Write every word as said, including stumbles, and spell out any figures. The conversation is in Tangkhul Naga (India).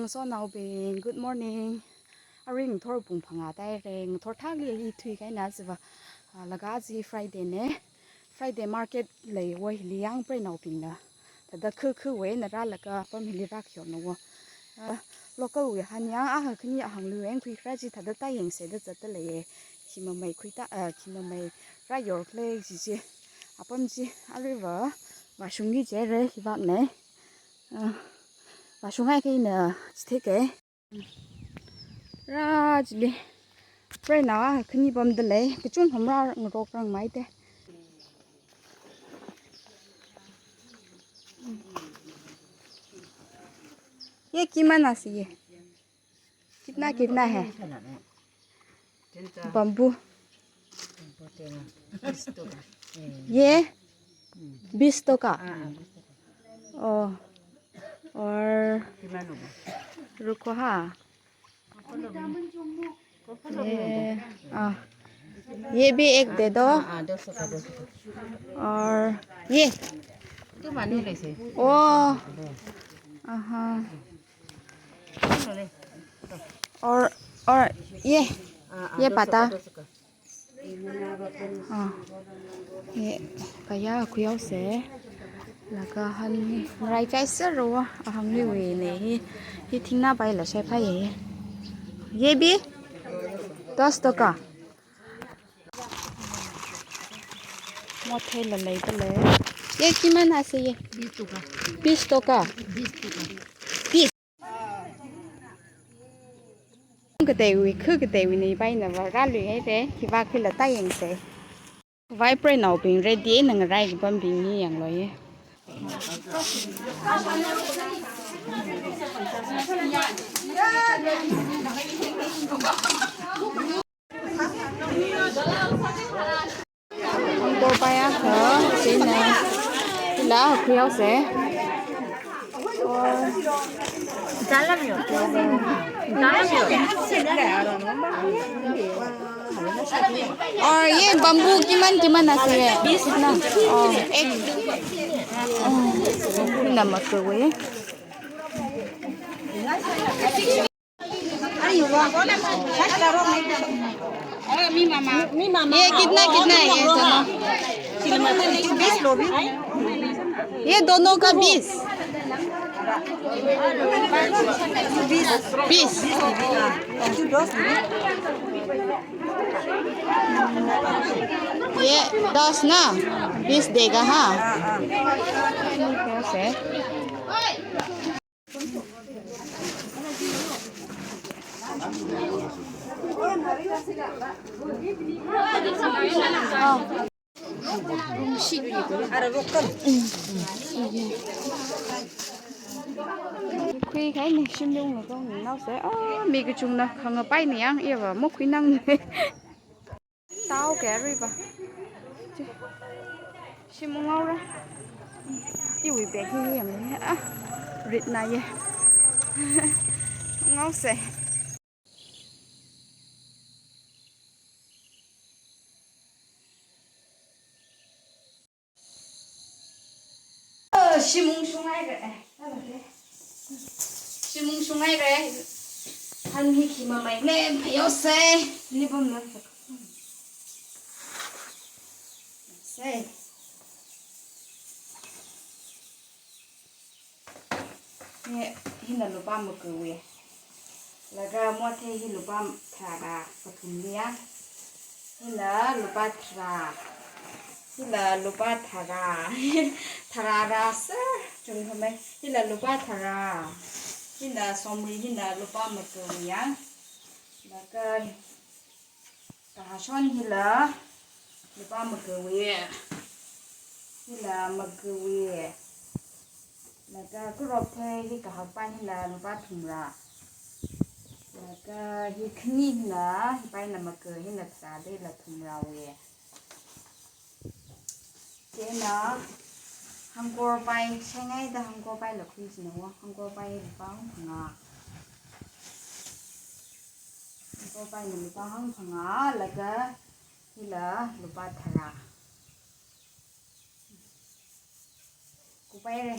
Ngasotnaobing, good morning. Arui ngathor pung phangā tāhaira, ngathor thakli hi thuikahaina jiva. Ah, laga aja Friday na. Friday market leiya, hili yang preinaobingna thāda khu khu eina rālaga apam hili rākhuihaowa. Ah, local wui han yang akha khani ahāngluiya, khuikharā chi thāda tāyangsa da zatdalei. Khi mamei khuitā, ah, khi mamei rāyorkhala chi chi. Apam chi aruiva vāshungki jihaira, hivākna. Ah, vāshunghai kahaina chithei kahai. Rā chili. Preinao khani pamdalei. Kachungkha marāngarokrangmei te. ये कीमत ना से ये? कितना, कितना है? बम्बू। ये बीस टका। ओ, और रुको हाँ। ये, आ, ये भी एक दे दो। और ये, ओ, हाँ। और, और ये, ये पत्ता। Ah, ye, kayā khuihaosa. Laga han hi, ngarai chai sāra, ahāngluiwui na hi, hi thingna paila shaiphāya. ये भी दस टका। Motheila leidalei. ये कीमत ना से ये? बीस टका। बीस टका। बीस टका। Kateiwui, khu kateiwui na ipaina vā rāluihaira, hivākhala tāyangsa. Vai preinaobing ready eina ngarai kapambing hi yanglu ye. Hangkorpai akha, chieina hila khuihaosa. और ये बम्बू कीमत, कीमत ना से ये? बीस ना। ओ, एक। ओ, hina makuwui. ये कितना, कितना है ये दोनों? ये दोनों का बीस। बीस। ये दस ना, बीस देगा, हाँ। ठीक है। Khuikahaina shimlungla tongnaosa. Ah, mi kachungna khangapaina yang, iva makhuinang. Tao kari ba. Chi. Shim unghaora. Iwui bag hi yanglu. Ah, ritna ye. Unghaosa. Oh, shim ungshunghaira. Eh, hello, eh. Shim ungshunghaira. Han hi khi mameina, phāhaosa. Lipam na. Sa. Ye, hina lupā makuwui. Laga mothei hi lupā tharā kathumli ya. Hila lupā tharā. Hila lupā tharā. Tharā rāsa, chungkhamei. Hila lupā tharā. Hila somwui, hila lupā makuwui ya. Laga kahashon hila lupā makuwui. Hila makuwui. Laga karopthei hi kahakpai hila lupā thumrā. Laga hi khani hila, hipaina maku hila tharā da hila thumrāwui. Chieina hangkorpai, shaingaida hangkorpaila khuichina wo, hangkorpai lupā hangphangā. Hangkorpaina lupā hangphangā, laga hila lupā tharā. Kupaira.